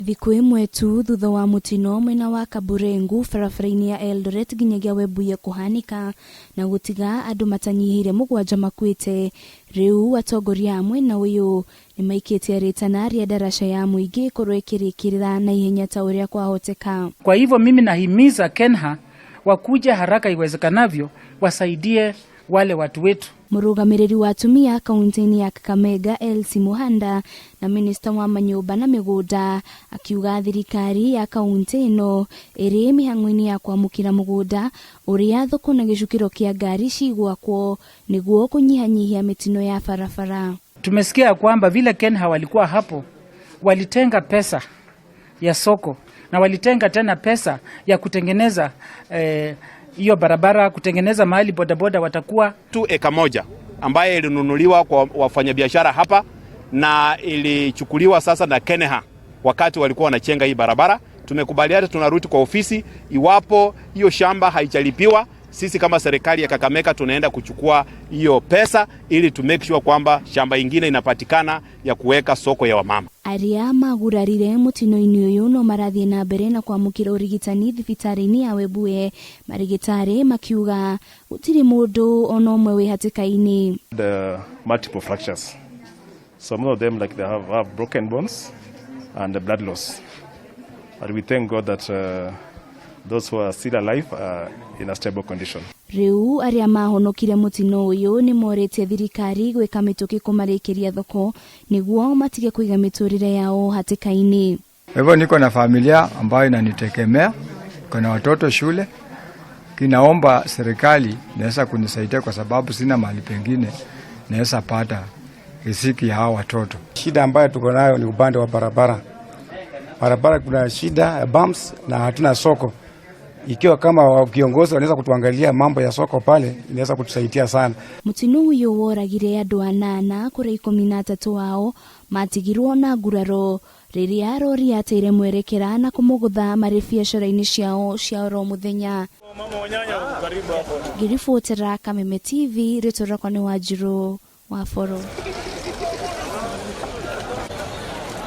Thikũ ĩmwe tu thutha wa mũtino mwena wa Kaburengu barabara-inĩ ya Eldoret nginyagia Webuye kũhanĩka na gũtiga andũ matanyihĩire mũgwanja makuĩte, rĩu atongoria a mwena ũyũ nĩmaikĩtie rĩtana rĩa ndaraca ya mũingĩ ĩkorwo ĩkĩrĩkĩrĩra na ihenya ta ũrĩa kwahoteka. Kwa hivyo mimi nahimiza KENHA wakuja haraka iwezekanavyo wasaidie wale watu wetu. Mũrũgamĩrĩri wa atumia kaunti-inĩ ya Kakamega Elsie Muhanda na minista wa manyũmba na mĩgũnda akiuga thirikari ya kaunti ĩno ĩrĩ mĩhang'o-inĩ ya kwamũkĩra mũgũnda ũrĩa thoko na gĩcukĩro kĩa ngari cigwakwo nĩguo kũnyihanyihia mĩtino ya barabara. Tumesikia kwamba vile KENHA walikuwa hapo walitenga pesa ya soko na walitenga tena pesa ya kutengeneza hiyo barabara, kutengeneza mahali bodaboda watakuwa. Tu eka moja ambaye ilinunuliwa kwa wafanyabiashara hapa na ilichukuliwa sasa na KENHA wakati walikuwa wanachenga hii barabara. Tumekubaliana tunarudi kwa ofisi, iwapo hiyo shamba haijalipiwa, sisi kama serikali ya Kakamega tunaenda kuchukua hiyo pesa ili to make sure kwamba shamba ingine inapatikana ya kuweka soko ya wamama. Arĩa magurarire mũtino-inĩ ũyũ no marathiĩ na mbere na kwamũkĩra ũrigitani thibitarĩ-inĩ ya Webuye, marigĩtarĩ makiuga gũtirĩ mũndũ ona ũmwe wĩ hatĩka-inĩ. The multiple fractures. Some of them, like, they have broken bones and the blood loss. But we thank God that those who are still alive are in a stable condition. Rĩu arĩa mahonokire mũtino ũyũ nĩ morĩtie thirikari gwĩka mĩtũkĩ kũmarĩkĩria thoko nĩguo matige kũiga mĩtũrĩre yao hatĩka-inĩ. Kwa hivyo niko na familia ambayo inanitegemea, kuna watoto shule. Kinaomba serikali naweza kunisaidia kwa sababu sina mahali pengine naweza pata riziki ya hawa watoto. Shida ambayo tuko nayo ni upande wa barabara. Barabara kuna shida ya bumps na hatuna soko. Ikiwa kama viongozi wanaweza kutuangalia mambo ya soko pale, inaweza kutusaidia sana. Mũtino ũyũ woragire andũ anana kũrĩa 13 ao matigirwo na nguraro rĩrĩa rori yateire mwerekera na kũmũgũtha marĩ biacara-inĩ ciao cia oro mũthenya. Ngĩribotera Kameme TV, rĩtwa rĩakwa nĩ Wanjirũ wa Boro.